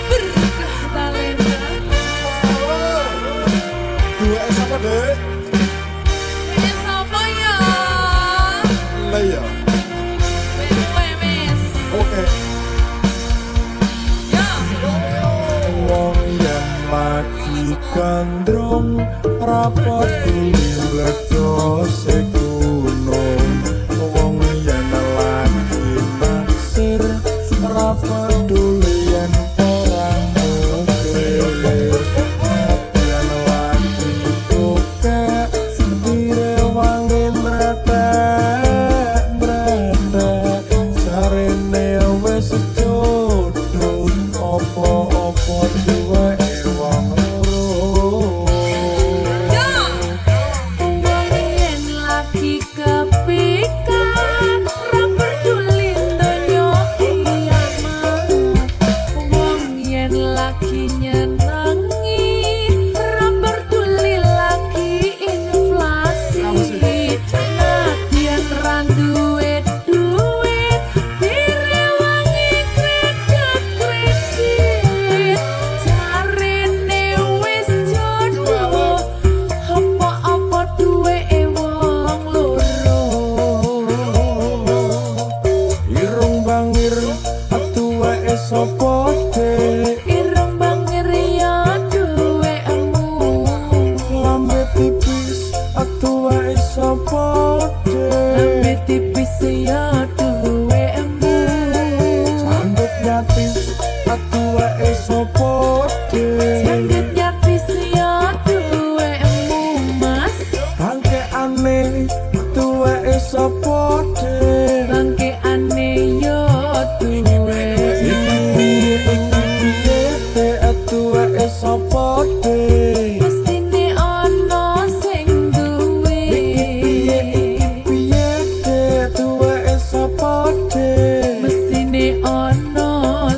Berkah talenta. Dua sapa, Dek? Sapa ya? Lah iya. Wes. Oke. Ya. Wong yen lagi gandrung ra peduli bledose gunung. Wong yen lagi naksir ra peduli yen perang nuklir. Yen lagi tokek direwangi mretek mretek, jarene wis jodoh apa-apa duweke wong loro. Ya. Wong yen lagi kepikan ra peduli donya kiamat. Wong yen lagi nyenengi ra peduli lagi inflasi. Nadyan ra duwe duit direwangi kredit-kredit, jarene wis jodoh apa-apa duweke wong loro. Irung bangir tuweke sapa, Dek? Irung bangir ya duwekmu. Lambe tipis tuweke sapa, Dek? Lambe tipis ya duwekmu. Janggut nyatis tuweke sapa, Dek? Janggut nyatis ya duwekmu, Mas. Bangkeane tuweke sapa, Dek? Bangkeane ya duwekmu. Iki piye iki piye Dek tuweke sapa, Dek? Mestine ana sing duwe. Iki piye iki piye Dek tuweke sapa, Dek? Mestine ana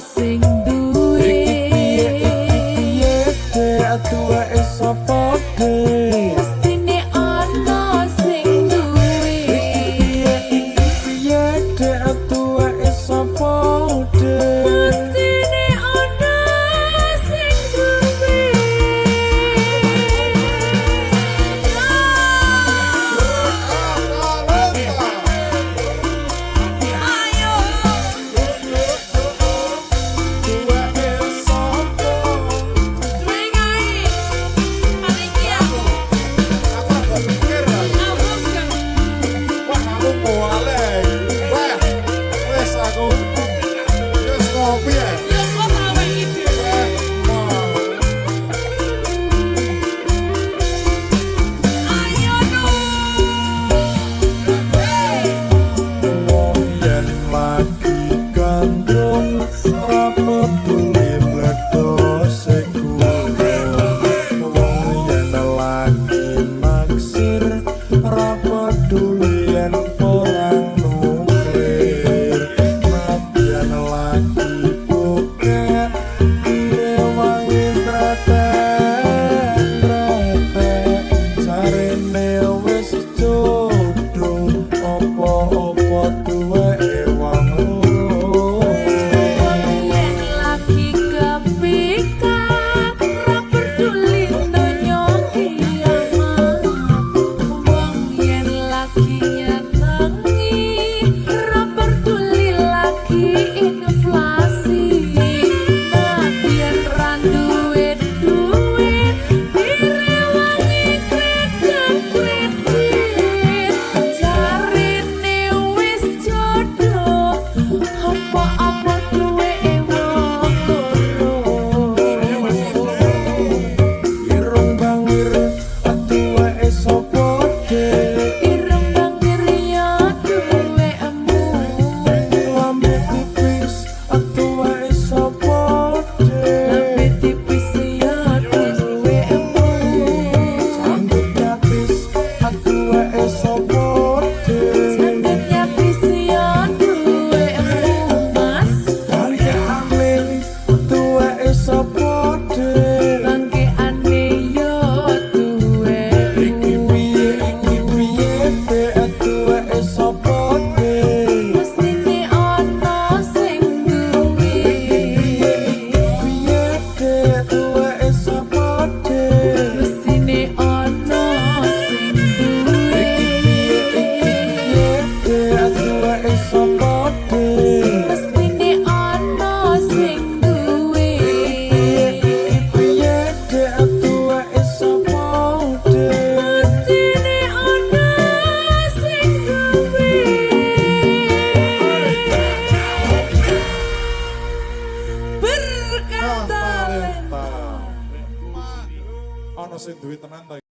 sing duwe. Iki piye iki piye Dek tuweke sapa, Dek? Mestine ana sing duwe. Iki piye iki piye Dek tuweke sapa, Dek? Mestine ana sing duwe. Ayo. Tuweke sapa? Duwe kae. Arek iki aku. Aku agak mikir. Aku jeng. Wah, aku muale. Wah, wis aku. Wis ngopi ya. Yo kok tak weki dhewe. Eh, mau. Ayo nu. Wong yen lagi gandrung ra peduli bledose gunung. Wong yen lagi naksir ra peduli yen perang nuklir. Nadyan lagi Duwe-duwe tenan ta.